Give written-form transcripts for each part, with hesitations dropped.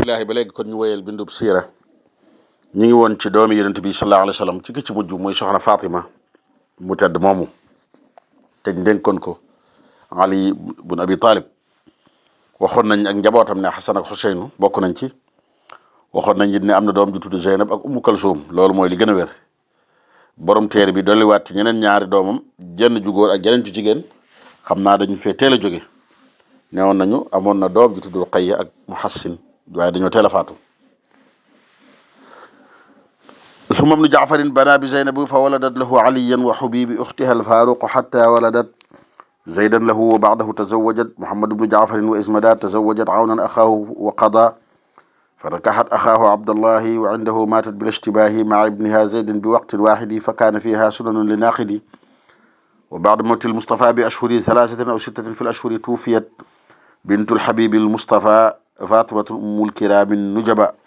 alhamdulilah ba léegi kon ñu wéyal bindub siira ñu ngi woon ci doomi yonent bi sallallahu alayhi wa sallam ci ki ci mujj muy soxna Fatima mu tedd moomu te ñu dénkoon ko Ali bun Abi Talib waxoon nañ ak njabootam ne Xasan ak Xuseynu bokk nañ ci waxoon nañ it ne am na doom ju tudd Zeynab ak Ummu Kalsum loolu mooy li gën a wér borom téere bi dolliwaat ci ñeneen ñaari doomam jenn ju góor ak jeneen ju jigéen xam naa dañu fee teel a jóge newoon nañu amoon na doom ju tudd Ruqayya ak Muhassin waaye dañoo teel a faatu ثم ابن جعفر بنى بزينب فولدت له عليا وحبيب أختها الفاروق حتى ولدت زيدا له وبعده تزوجت محمد بن جعفر وإسمداد تزوجت عونا أخاه وقضى فنكحت أخاه عبد الله وعنده ماتت بالاشتباه مع ابنها زيد بوقت واحد فكان فيها سنن لناقد وبعد موت المصطفى بأشهر 3 أو 6 في الأشهر توفيت بنت الحبيب المصطفى فاطمة أم الكرام النجبة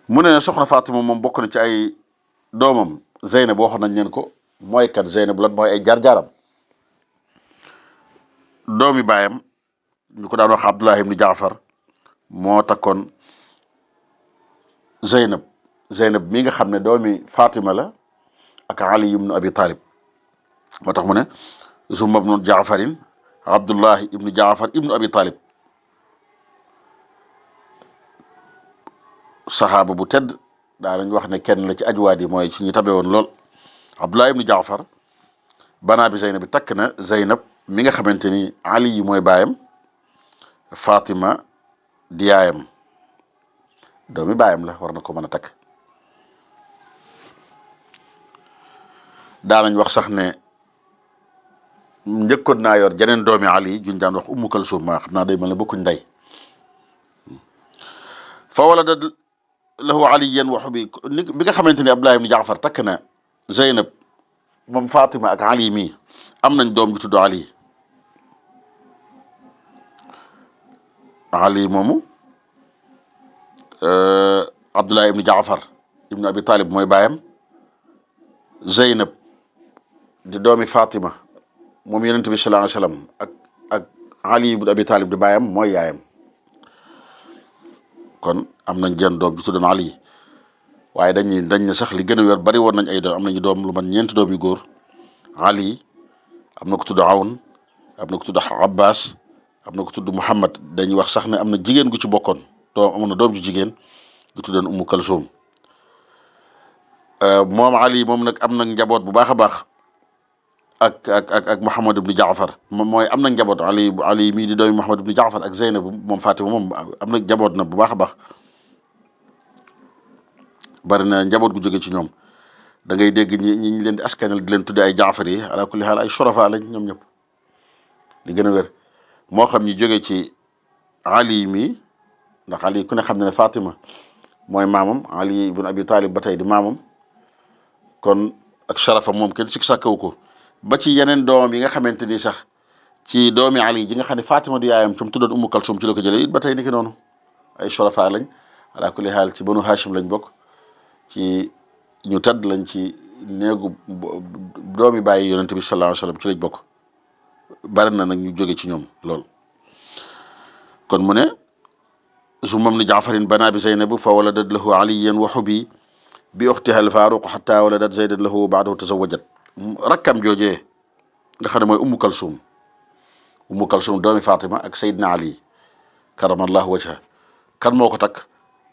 mu ne soxna Fatima moom bokk na ci ay doomam Zeynab waxoon nañ leen ko mooy kat Zeynab lan mooy ay jaar-jaaram doomi baayam ñu ko daan wax Abdullah ibn Jaafar moo takkoon Zeynab mi nga xam ne doomi Fatima la ak Ali ibn Abi Talib moo tax mu ne summa ibnu Jaafarin Abdullah ibn Jaafar ibn Abi Talib saxaaba bu tedd daa nañ wax ne kenn la ci ajwaad yi mooy ci ñu tabe woon lool Abdullah ibnu Jaafar banaa bi Zeynab bi takk na Zeynab mi nga xamante ni Ali yi mooy baayam Fatima di yaayam doomi baayam la war na ko mën a takk daa nañ wax sax ne njëkkoon naa yor jeneen doomi Ali juñ daan wax Ummu Kalsum maa xam naa day mel ne bokkuñ ndey fa waladat lahu aliyan wa xubi bi nga xamante ni Abdullah ibn Jaafar takk na Zeynab moom Fatima ak Ali mii am nañ doom ju tudd Ali moomu Abdullah ibn Jaafar ibn Abi Talib mooy baayam Zeynab di doomi Fatima moom yonent bi sallallahu alayhi wa sallam ak Ali ibn Abi Talib di baayam mooy yaayam kon am nañ jenn doom ju tuddoon Ali waaye dañ ne sax li gën a wér bari woon nañ ay doom am nañu doom lu man 4 doom yu góor Ali am na ko tudd Awn am na ko tudd Abbas am na ko tudd Muhammad dañuy wax sax ne am na jigéen gu ci bokkoon amoon na doom ju jigéen gu tuddoon Ummu Kalsum moom Ali moom nag am na njaboot bu baax a baax ak Muhammad ibn Jaafar moom mooy am na njaboot Ali mii di doomi Muhammad ibn Jaafar ak Zeynab moom Fatima moom am na njaboot na bu baax a baax bari na njaboot gu jóge ci ñoom da ngay dégg ñi leen di askanal di leen tudde ay Jaafar yi ala kulli xaal ay surafa lañ ñoom ñëpp li gën a wér moo xam ñu jóge ci Ali mii ndax Ali ku ne xam ne Fatima mooy maamam Ali ibn Abi Talib ba tey di maamam kon ak sharafa moom kenn si sàkkawu ko ba ci yeneen doomam yi nga xamante ni sax ci doomi Ali ji nga xam ne Fatima du yaayam ci mu tuddoon Ummu Kalsum ci la ko jëlee it ba tey ni ki noonu ay shurafa lañ ala kulli xaal ci banu Hashim lañ bokk ci ñu tedd lañ ci néegu doomi bàyyi yonent bi sallallahu alayhi wa sallam ci lañ bokk bari na nag ñu jóge ci ñoom lool kon mu ne summa ibnu Jaafarin banaa bi Zeynab fa waladat lahu aliyan wa xubi bi uxtiha al-Faaruq xataa waladat Zaydan lahu wa ba'dahu tazawwajat rakkam joojee nga xam ne mooy Ummu Kalsum doomi Fatima ak Seydina Ali karamallahu wajha kan moo ko takk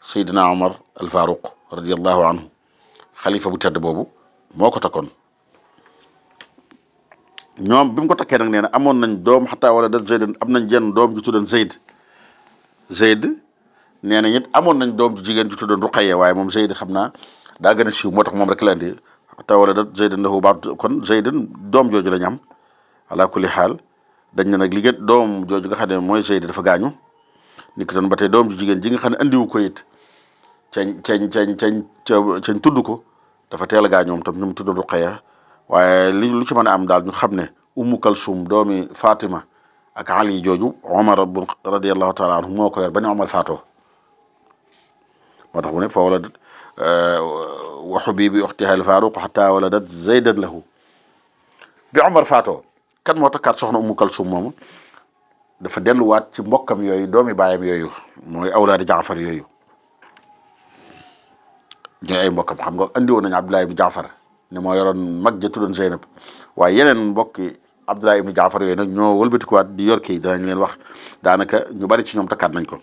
Seydina Omar al-Faaruq radiyallahu anhu xalifa bu tedd boobu moo ko takkoon ñoom bi mu ko takkee nag nee na amoon nañ doom xataa waladat Zaydan am nañ jenn doom ju tuddoon Zayd nee na it amoon nañ doom ju jigéen ju tuddoon Ruqayya waaye moom Zayd xam naa daa gën a siiw moo tax moom rek la indi xataa waladat Zaydan lahu ba'd kon Zaydan doom jooju lañ am ala kulli xaal dañ ne nag li gën doom jooju nga xam ne mooy Zayd dafa gaañu ni ki doon ba tey doom ju jigéen ji nga xam ne andiwu ko it cañ tudd ko dafa teel a gaañoom tam ñu mu tuddoon Ruqayya waaye lu ci mën a am daal ñu xam ne Ummu Kalsum doomi Fatima ak Ali jooju Omar radiyallahu taala anhu moo ko yor ba ni Omar faatoo moo tax mu ne fa waladat wa xubibi uxtiha al-Faaruq xataa waladat Zaydan lahu bi Omar faatoo kan moo takkaat soxna Ummu Kalsum moomu dafa delluwaat ci mbokkam yooyu doomi baayam yooyu mooy awlaadi jaafar yooyu ñooy ay mbokkam xam nga andi woon nañu Abdullah ibn Jaafar ne moo yoroon mag ja tuddoon Zeynab waaye yeneen mbokki Abdullah ibn Jaafar yooyu nag ñoo wëlbatikuwaat di yor kii danañ leen wax daanaka ñu bari ci ñoom takkaat nañ ko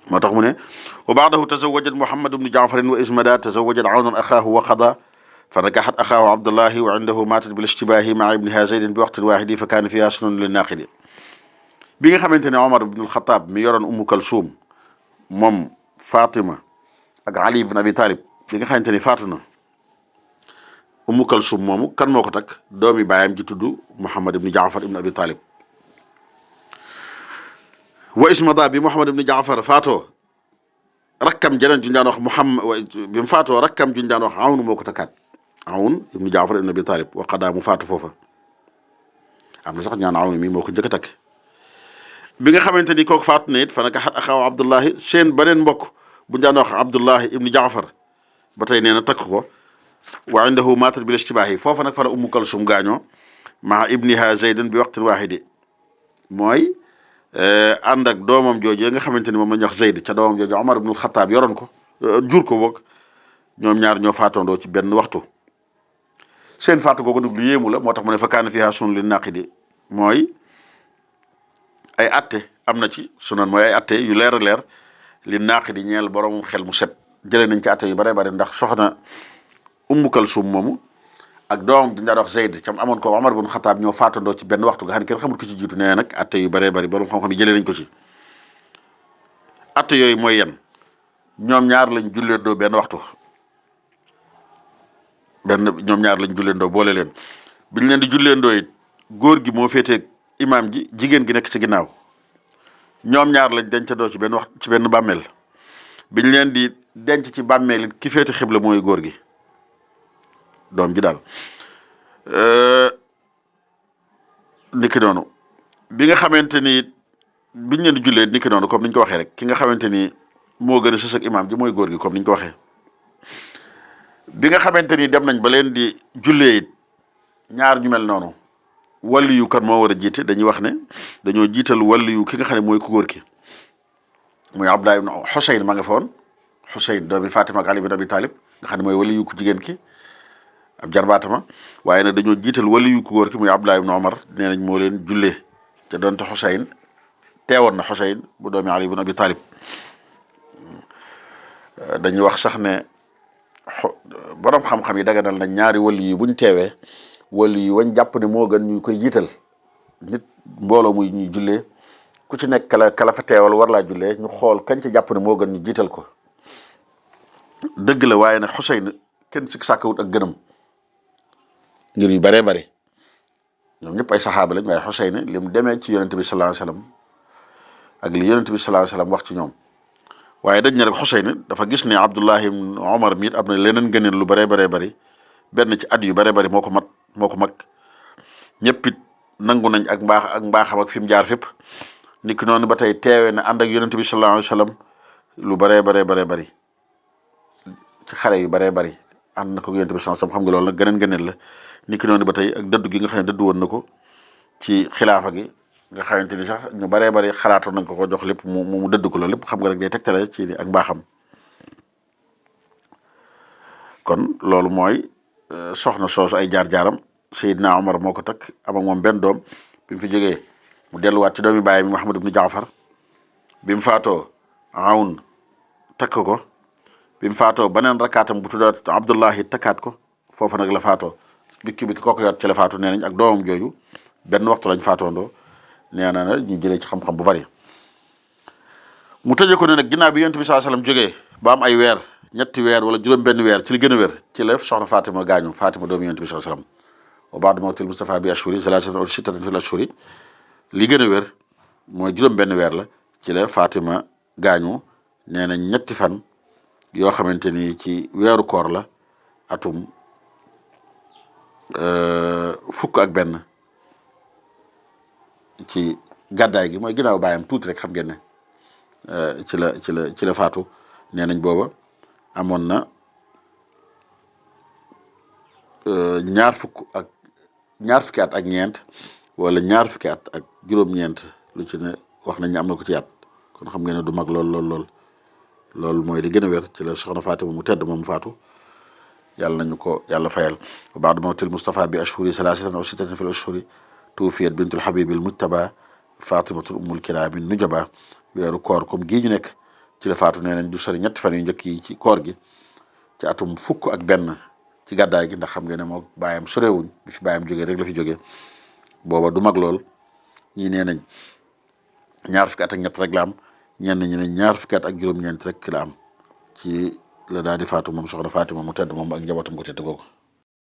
moo tax mu ne wa baadahu tazawajat Muhammad ibn Jaafarin wa ismada tazawajat Awnan axaahu wa qada fa nakaxat axaahu Abdullahi wa indahu maatat bil ishtibahi maa ibniha Zaydin bi waqtin waahidi fa kaana fiha sunun lin naaqidi bi nga xamante ne Omar ibn al-Khattab mi yoroon Ummu Kalsum moom Fatima ak Ali ibn Abi Talib bi nga xamante ni faatu na Ummu Kalsum moomu kan moo ko takk doomi baayam ji tudd Muhammad ibn Jaafar ibn Abi Talib wa ismada bi Muhammad ibn Jaafar faatoo rakkam jeneen juñ daan wax Muhammad bi mu faatoo rakkam juñ daan wax Awn moo ko takkaat Awn ibn Jaafar ibn Abi Talib wa qadaa mu faatu foofa am na sax ñaan Awn mi moo ko njëkk a takk bi nga xamante ni kooku faatu na it fa naka xat axaaw Abdullahi seen beneen mbokk bu ñu daan wax Abdullahi ibn Jaafar ba tey nee na takk ko wa indahu maatat bil ishtibaahi foofa nag fa la Ummu Kalsum gaañoo maa ibniha Zaydan bi waqtin waahidi mooy ànd ak doomam jooju nga xamante ni moom la ñuy wax Zayd ca doomam jooju Omar ibnul Xataab yoroon ko jur ko boog ñoom ñaar ñoo faatandoo ci benn waxtu seen faatu googu nag lu yéemu la moo tax mu ne fa kaana fiihaa sunun lin naaqidi mooy ay atte am na ci sunan mooy ay atte yu leer a leer li naaqidi ñeel borom xel mu set jëlee nañ ci atte yu bare bare ndax soxna Ummu Kalsum moomu ak doomam di daan wax Zayd cam amoon ko Omar ibn Xataab ñoo faatandoo ci benn waxtu nga xam ne kenn xamul ko ci jiitu nee nag atte yu bare bari borom xam-xam yi jëlee nañ ko ci atte yooyu mooy yan ñoom ñaar lañ julleendoo benn waxtu ñoom ñaar lañ julleendoo boole leen biñ leen di julleendoo it góor gi moo féetee imaam ji jigéen gi nekk ci ginnaaw ñoom ñaar lañ dencandoo ci benn ci benn bàmmeel biñ leen di denc ci bàmmeel it ki féete xibla mooy góor gi doom ji daal niki noonu bi nga xamante ni biñ leen di jullee niki noonu comme niñ ko waxee rek ki nga xamante ni moo gën a sës ak imaam ji mooy góor gi comme niñ ko waxee bi nga xamante ni dem nañ ba leen di jullee it ñaar ñu mel noonu wàllu yu kan moo war a jiite dañuy wax ne dañoo jiital wàllu yu ki nga xam ne mooy ku góor ki muy Abdullah ibn Xuseyn ma nga fa woon Xuseyn doomi Fatima ak Ali ibn Abi Talib nga xam ne mooy wàllu yu ku jigéen ki ab jarbaatama waaye nag dañoo jiital wàllu yu ku góor ki muy Abdullah ibn Omar nee nañ moo leen jullee te doonte Xuseyn teewoon na Xuseyn bu doomi Ali ibn Abi Talib dañuy wax sax ne borom xam-xam yi daganal nañ ñaari wàllu yi buñ teewee wàllu yi wañ jàpp ne moo gën ñu koy jiital nit mbooloo muy ñuy jullee ku ci nekk kala fa teewal war laa jullee ñu xool kañ ci jàpp ne moo gën ñu jiital ko dëgg la waaye nag Xuseyn kenn si sàkkawut ak gënam ngir yu baree bari ñoom ñëpp ay saxaaba lañ waaye Xuseyn li mu demee ci yonente bi sallallahu alayhi wasallam ak li yonente bi sallallahu alayhi wasallam wax ci ñoom waaye dañ ne rek Xuseyn dafa gis ne Abdullah ibn Omar miit am na leneen gëneen lu baree baree bari benn ci at yu baree bari moo ko mag ñëpp it nangu nañ ak mbaaxam ak fi mu jaar fépp ni ki noonu ba tey teewee na ànd ak yonente bi sallallahu alayhi wasallam lu baree baree baree bari ci xare yu baree bari ànd na ko yonente bi sallallahu alayhi wasallam xam nga loolu nag gëneen la ni ki noonu ba tey ak dëddu gi nga xam ne dëddu woon na ko ci xilaafa gi nga xamante ni sax ñu baree bari xalaatoon nañ ko jox lépp mu dëdd ko loolu lépp xam nga rek day tegtale ci ak mbaaxam kon loolu mooy soxna soosu ay jaar-jaaram Seydina Omar moo ko takk am ak moom benn doom bi mu fi jógee mu delluwaat ci doomi baay mi Muhammad ibn Jaafar bi mu faatoo Awn takk ko bi mu faatoo beneen rakkaatam bu tuddaat Abdullahi takkaat ko foofu nag la faatoo bikki kooku yor ci la faatu nee nañ ak doomam jooju benn waxtu lañ faatoondoo nee na ñu jëlee ci xam-xam bu bari mu tëjee ko ne nag ginnaaw bi yonent bi sallallahu alayhi wasallam jógee ba am ay weer ñetti weer wala juróom benn weer ci li gën a wér ci la soxna Fatima gaañu Fatima doomu yonent bi sallallahu alayhi wasallam wa ba'da mawtil Mustafa bi ashhuri salaasatan aw sittatan fil ashhuri li gën a wér mooy juróom benn weer la ci la Fatima gaañu nee na ñetti fan yoo xamante ni ci weeru koor la atum fukk ak benn ci gàddaay gi mooy ginnaaw baayam tuuti rek xam ngeen ne ci la faatu nee nañ booba amoon na ñaar fukki at ak ñeent wala ñaar fukki at ak juróom-ñeent lu ci ne wax nañ ne am na ko ci at kon xam ngeen ne du mag lool loolu mooy li gën a wér ci la soxna Fatima mu tedd moom faatu yàlla nañu ko yàlla fayal wa baada mawtil Mustafa bi ashhuri salaasatan aw sittatin fil ashhuri tuufiyat bintul habibil mujtaba fatimatul ummul kiraami nujaba weeru koor comme gii ñu nekk ci la faatu nee nañ du sori ñetti fan yu njëkk yi ci koor gi ci atum fukk ak benn ci gàddaay gi ndax xam ngeen ne moo baayam sorewuñ bi fi baayam jógee rek la fi jógee booba du mag lool ñii nee nañ ñaar fukki at ak ñett rek la am ñenn ñi ne ñaar fukki at ak juróom-ñeent rek la am ci la daal di faatu moom soxna Fatima mu tedd moom ak njabootam ko tedd googu